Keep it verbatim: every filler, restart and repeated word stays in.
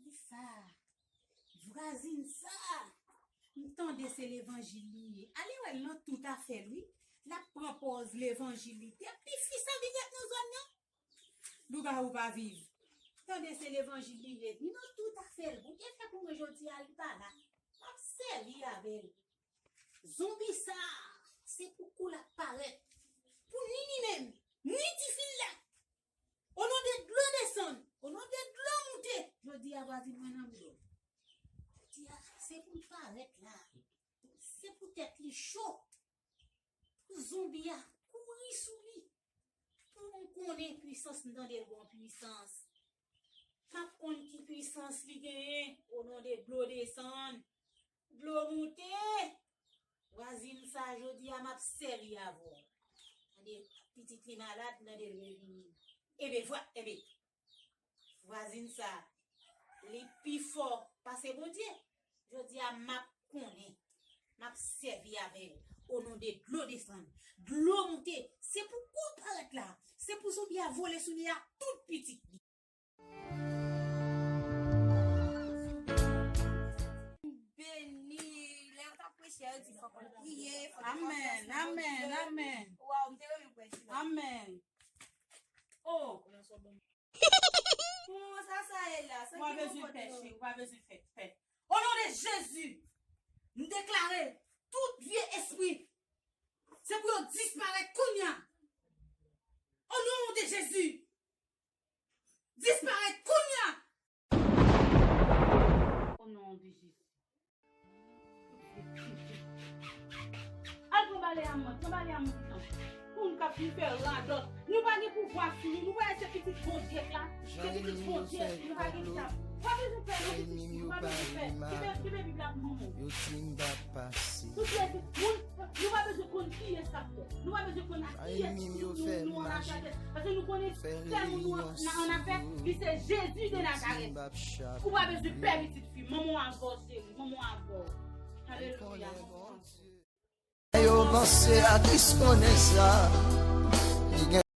Li sa, vwazin sa, m tande se levanjil li ye. Ale wè l nan tout afè l, wi. L ap pran pòz levanjil li. Te pi fi sa vin ret nan zòn nan. Lougawou pa viv. Tande se levanjil li ye. Li nan tout afè l. Bondye fè pou mwen jodi a, li pa la. M ap sèvi avè l. Zonbi sa, se pou kou l ap parèt. Pou ni li menm, ni tifi l la. O non de dlo desann, o non de dlo moute. Jodi a vwazin mwen nan dlo. Jodi a, se pou l parèt la. Se pou tèt li cho. Pou zonbi a kouri sou li. Pou m konnen pwisans m tande l gon pwisans. M ap konn ki pwisans li genyen. O non de dlo desann, dlo moute. Vwazin sa, jodi a m ap sèvi avè w. Tande, pitit li malad, tande l revini. Ebe, vwa, ebe. Vwazin sa, li pi fò pase Bondye. Jodi a, m ap konnen. M ap sèvi avè l. O non de dlo desann, dlo moute. Se pou kou l parèt la. Se pou zonbi a vole sou li a tout pitit li. Beni, lè yo t ap preche a, yo di fòk ou priye, fòk ou konfyans nan Bondye. Amèn, amèn, amèn. Waw, m te renmen preche la. Amèn. Oh. Bon, sa, sa ye la? Ou pa bezwen pè, cheri, ou pa bezwen fè pè. O non de Jezi, m deklare tout vye espri, se pou yo disparèt kounye a. O non de Jezi, disparèt kounye a. O non de Jezi. Al pran bale a mwen, pran bale a mwen pitan. Moun k ap vin fè radòt. Nou pa gen pouvwa sou nou, nou pa se pitit Bondye k la. Se pitit Bondye, nou pa gen chans. Pa bezwen pè, nou pitit, nou pa bezwen pè. Kenbe, kenbe Bib la pou nou. Tout lèzit moun, nou pa bezwen konn kiyès k ap fè. Nou pa bezwen konn ak kiyès nou, nou, nou an afè. Paske nou konnen sèl moun nou an, an afè, li se Jezi de Nazarèt. Ou pa bezwen pè, pitit fi. Manman w avè w, cheri. Manman w avè w. Alelouya. Yo panse a Kris konnen sa.